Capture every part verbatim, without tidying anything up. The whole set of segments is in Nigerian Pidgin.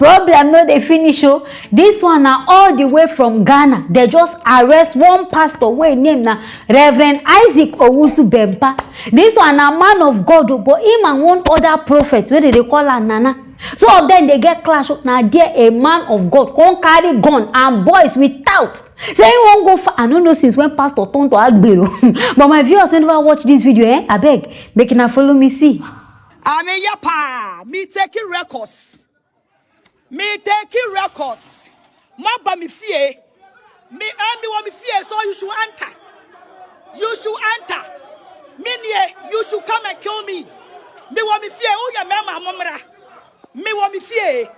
Problem no dey finish o. This one na all the way from Ghana. They just arrest one pastor wey name na Reverend Isaac Owusu Bempa. This one na man of God o, but him and one other prophet wey dey dey call am Nana. Two of them dey get clash o. Na there a man of God come carry gun and boys without say he wan go far. I no know since when pastor turn to agbero. But my viewers wey never watch this video, eh, abeg, make una follow me see. I'm a yapa. Me taking records. Me taking records. Ma ba me fear. Me and me want me fear, so you should enter. You should enter. Me near, you should come and kill me. Me want me fear. Oh yeah, mama, mamra. Me want me fear.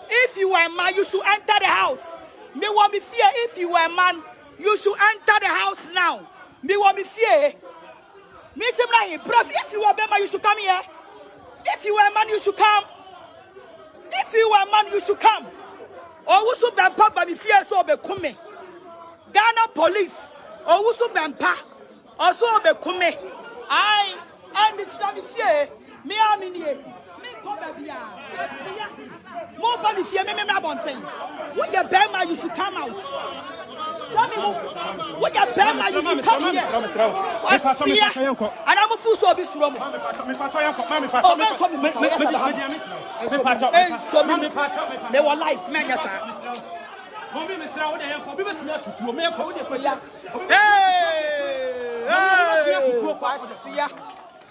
If you were a man, you should enter the house. Me want me fear. If you were a man, you should enter the house now. Me want me fear. Me say, Ibrahim, prof, if you were a man, you should come here. If you were a man, you should come. If you were a man, you should come. Owusu Bempa ba me fear so be kume. Ghana police. Owusu Bempa. Also be kume. I, I me try me fear. Me am in here. Me come back here. Mo ba me fear me me na bonten. When you bear man, you should come out. Tell me mo. When you bear man, you should come here. Asia. And I'm a fool so be sure. Oh, man, come me. Me wa life, man, yes, sir. Mommy, Mister Wood, I am coming to you to me. Hey! Hey! Asia.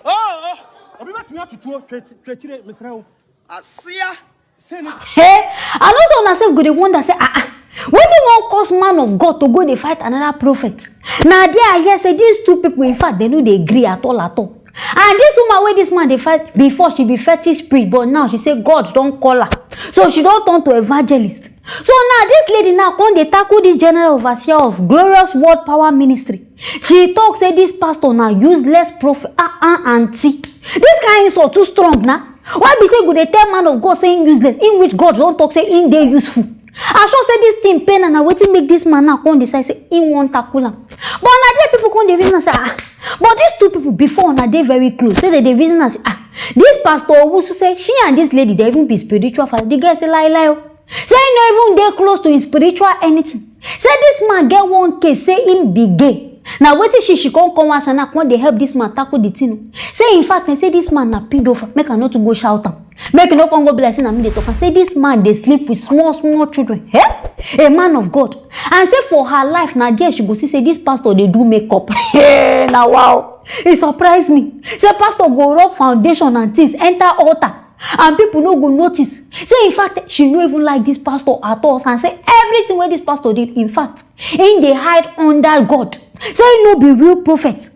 Oh! Obi bɛtumi atotuo twɛkyire mesrɛ wo. Asia. Hey, I know say una sef go dey wonder say, ah, ah, wetin wan cause man of God to go dey fight another prophet? Na there I hear say these two people, in fact, they no dey gree at all at all. And this woman wey this man dey fight before, she be fetish priest, but now she say God don call her, so she don turn to evangelist. So now this lady now come dey tackle this general overseer of Glorious World Power Ministry. She talk say this pastor na useless prophet. Ah, ah, auntie, this kind insult too strong na. Why be say go dey tell man of God say him useless, in which God don talk say him dey useful? I sure say this thing pain and na wetin make this man now come decide say him wan tackle am. But na there people come dey reason am say, ah, but these two people before una dey very close, say they dey reason am say, ah, this pastor Owusu say she and this lady dey even be spiritual father. The girl say, lie lie o. Say he no even dey close to him spiritual anything. Say this man get one case say him be gay. Na wetin she she come come one sana come dey help this man tackle the thing o. Say in fact, eh, say this man na pedophile. Make I no too go shout am. Make e no come go be like say na me dey talk am. Say this man dey sleep with small small children. Eh? A man of God. And say for her life na there she go see say this pastor dey do makeup. Hey, na wow. E surprise me. Say pastor go rub foundation and things enter altar and people no go notice. Say in fact, she no even like this pastor at all and say everything wey this pastor dey, in fact, he dey hide under God. Say he no be real prophet.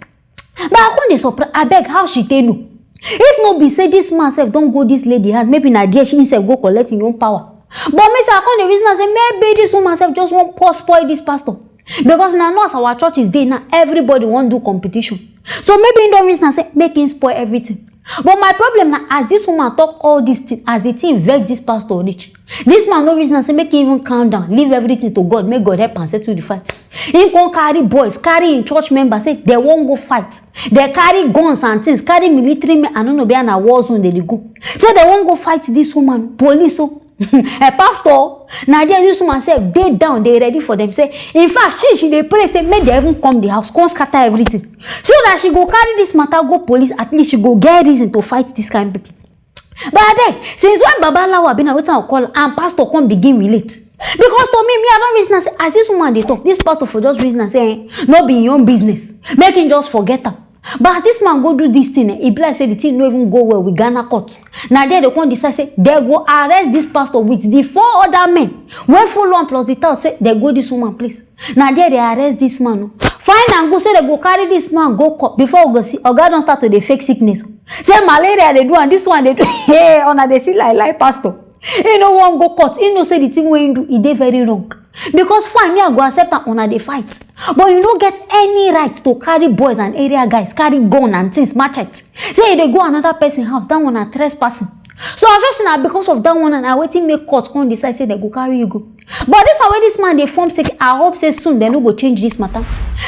But I come dey surprise, abeg, how she take know? If no be say this man sef don go this lady hand, maybe na there she sef go collect him own power. But me sef, I come dey reason am say maybe this woman sef just wan pour spoil this pastor. Because na now as our churches dey now, everybody wan do competition. So maybe he don reason am say make him spoil everything. But my problem na as this woman talk all this thing, as the thing vex this pastor reach, this man no reason am say make him even calm down, leave everything to God, make God help am settle the fight. He come carry boys, carry him church members, say they wan go fight. They carry guns and things, carry military men. I no know where na war zone they dey go. Say they wan go fight this woman, police o. A pastor, na there this woman sef dey down, dey ready for them. Say, in fact, she she dey pray say make they even come the house, come scatter everything, so that she go carry this matter go police. At least she go get reason to fight this kind people. But abeg, since when Baba Lawa be na wetin I call and pastor come begin relate? Because to me, me I don reason am say as this woman dey talk, this pastor for just reason am say, eh, no be him own business, make him just forget am. But as this man go do this thing, eh, e be like say the thing no even go well with Ghana court. Na there they come decide say they go arrest this pastor with the four other men wey follow am plus the town say they go this woman place. Na there they arrest this man o. Fine and good say they go carry this man go court before we go see oga don start to dey fake sickness. Say malaria dey do am, this one dey do. Hey, una dey see lie lie pastor. He no wan go court. He know say the thing wey he do, e dey very wrong. Because fine, me I go accept am, una dey fight. But you no get any right to carry boys and area guys, carry gun and things, machete. Say you dey go another person house, that one na trespassing. So I just say na because of that one and na wetin make court come decide say they go carry you go. But this one wey this man dey form say, I hope say soon they no go change this matter.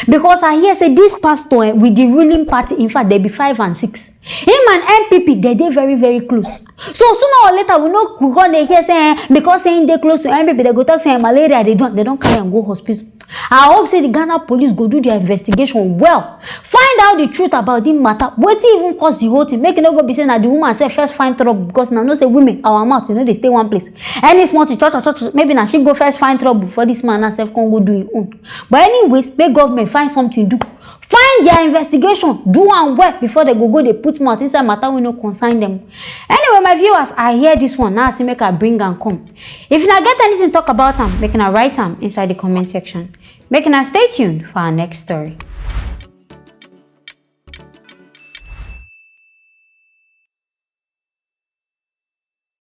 Because I hear say this pastor, eh, with the ruling party, in fact, they be five and six. Him and N P P, they dey very, very close. So sooner or later, we no we come dey hear say, eh, because say him dey close to N P P, they go talk say, eh, malaria dey do am. They don carry am go hospital. I hope say the Ghana police go do their investigation well, find out the truth about the matter, wetin even cause the whole thing. Make e no go be say na the woman sef first find trouble, because na know say women, our mouth, you know, they stay one place. Any small thing, cho, cho, cho, cho, maybe na she go first find trouble for this man, na sef come go do him own. But anyways, make government find something do. Find their investigation, do am well before they go go dey put mouth inside matter wey no concern them. Anyway, my viewers, I hear this one, now I say make I bring am come. If una get anything talk about am, make una write am inside the comment section. Make una stay tuned for our next story.